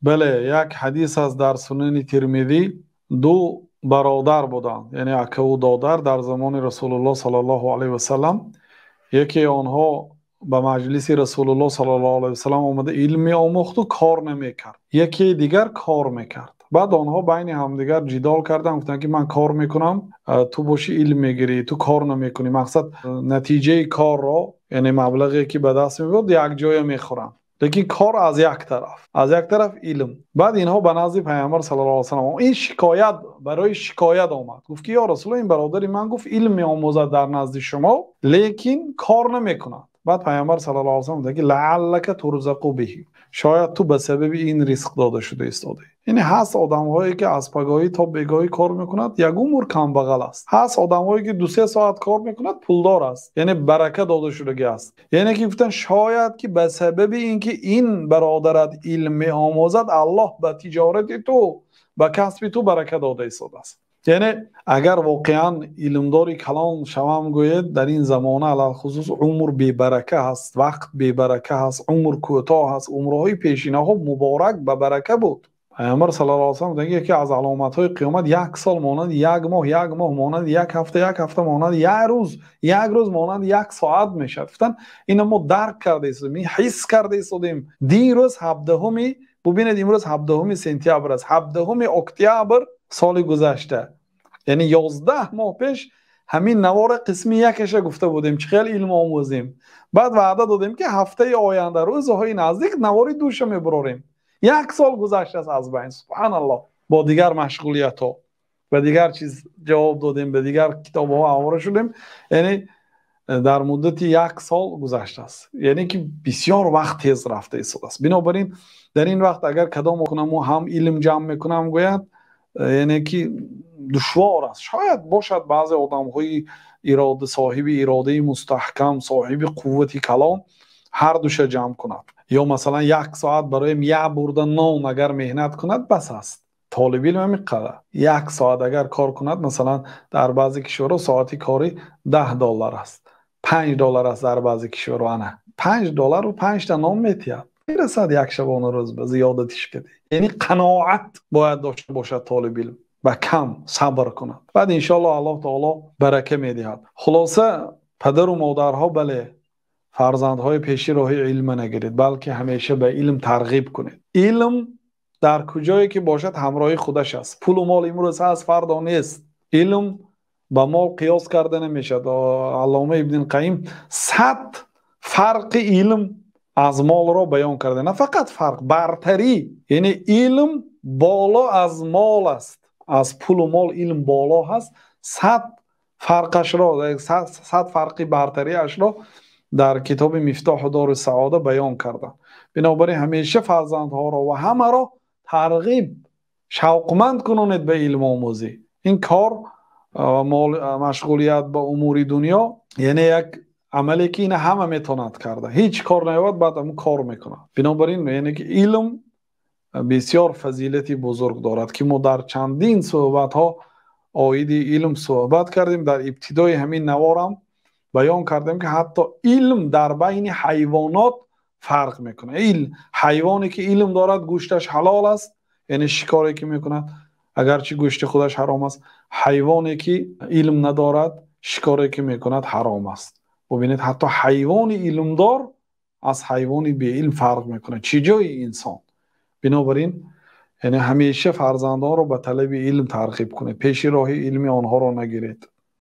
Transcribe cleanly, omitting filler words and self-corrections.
Бале, як ҳадис аст дар Сунани Термизӣ. Ду бародар буданд, яъне ака ва додар, дар замони Расулуллоҳ саллаллоҳу алайҳи васаллам. Яке аз онҳо ба маҷлиси Расулуллоҳ саллаллоҳу алайҳи васаллам омада, илм меомӯхт ва кор намекард. Яке дигар кор мекард. Баъд онҳо байни ҳамдигар ҷидол карданд, гуфтанд ки ман кор мекунам, ту бошӣ илм мегирӣ, ту кор намекунӣ. Мақсад натиҷаи корро, яъне маблағе ки ба даст меояд, як ҷо мехӯранд. Лекин кор аз як тараф, аз як тараф илм. Баъд инҳо ба назди Паёмбар саллаллоҳу алайҳи васаллам ин шикоят барои шикоят омад. Гуфт ки ё Расулуллоҳ, ин бародари ман гуфт илм меомӯзад дар назди шумо, лекин кор намекунад. Баъд Паёмбар саллаллоҳу алайҳи васаллам гуфт ки لعلك ترزق به, шояд ту ба сабаби ин ризқ дода шуда истодаӣ. Яъне ҳаст одамҳое ки аз пагоҳӣ то бегоҳӣ кор мекунад, як умр камбағал аст. Ҳаст одамҳое ки 2-3 соат кор мекунад, пулдор аст. Яъне барака дода шудагӣ аст. Яъне ки гуфтанд шояд ки ба сабаби инки ин бародарат илм меомӯзад, Аллоҳ ба тиҷорати ту, ба касби ту барака дода истодааст. Яъне агар воқеан илмдори калон шавам гӯед, дар ин замона алалхусус умр бебарака ҳаст, вақт бебарака ҳаст, умр кӯтоҳ ҳаст. Умрҳои пешинаҳо муборак ба барака буд. Паёмбар саллаллоҳу алайҳи васаллам мегӯяд, яке аз аломатҳои қиёмат як сол монанди як моҳ, як моҳ монанди як ҳафта, як ҳафта монанди як рӯз, як рӯз монанди як соат мешавад. Гуфтанд инро мо дарк карда истодем, ҳис карда истодем. Дирӯз 17-уми, бубинед, имрӯз 17 сентябр аст, 17 октябр соли гузашта, яъне 11 моҳ пеш ҳамин навора қисми якаша гуфта будем, чӣ хел илм омӯзем. Баъд ваъда додем ки ҳафтаи оянда, рӯзҳои наздик навори душа мебурорем. Як сол гузаштааст аз байн, субҳаналлоҳ. Бо дигар машғулиятҳо, ба дигар чиз ҷавоб додем, ба дигар китобҳо овора шудем. Яъне дар муддати як сол гузаштааст, яъне ки бисёр вақт тез рафта истодааст. Бинобар ин дар ин вақт агар кадом кунаму ҳам илм ҷамъ мекунам гӯяд, яъне ки душвор аст. Шояд бошад баъзе одамҳои ирода, соҳиби иродаи мустаҳкам, соҳиби қуввати калон ҳар душа ҷамъ кунад. Ё масалан як соат барои як бурда нон агар меҳнат кунад, бас аст. Толиби илм ҳамин қадар як соат агар кор кунад, масалан дар баъзе кишварҳо соати кори $10 аст, $5 аст дар баъзе кишварҳо. Ана $5 панҷта нон метиҳад, мерасад як шабона рӯз ба зиёдатиш кади. Яъне қаноат бояд дошта бошад толиби илм, ба кам сабр кунад, баъд иншоаллоҳ Аллоҳ таоло барака медиҳад. Хулоса, падару модарҳо, бале, фарзандҳои пеши роҳи илма нагиред, балки ҳамеша ба илм тарғиб кунед. Илм дар куҷое ки бошад, ҳамроҳи худаш аст. Пулу мол имрӯз ҳаст, фардо нест. Илм ба мол қиёс карда намешавад. Аллома Ибни Қайим 100 фарқи илм аз молро баён карда, на фақат фарқ, бартарӣ. Яъне илм боло аз мол аст, аз пулу мол илм боло ҳаст. 100 фарқашро, 100 фарқи бартариашро дар китоби Мифтоҳу дори саода баён карда. Бинобар ин ҳамеша фарзандҳоро ва ҳамаро тарғиб, шавқманд кунонед ба илмомӯзӣ. Ин кор, машғулият ба умури дунё, яъне як амале ки ина ҳама метавонад карда, ҳеҷ кор наёбад, баъд ҳамун кор мекунад. Бинобар ин яъне ки илм бисёр фазилати бузург дорад, ки мо дар чандин суҳбатҳо оиди илм суҳбат кардем. Дар ибтидои ҳамин наворам баён кардем, ки ҳатто илм дар байни ҳайвонот фарқ мекунад. Илм, ҳайвоне ки илм дорад, гӯшташ ҳалол аст, яъне шикоре ки мекунад, агарчи гӯшти худаш ҳаром аст. Ҳайвоне ки илм надорад, шикоре ки мекунад, ҳаром аст. Бубинед, ҳатто ҳайвони илмдор аз ҳайвони беилм фарқ мекунад, чӣ ҷои инсон? Бинобар ин яъне ҳамеша фарзандонро ба талаби илм тарғиб кунед, пеши роҳи илми онҳоро нагиред.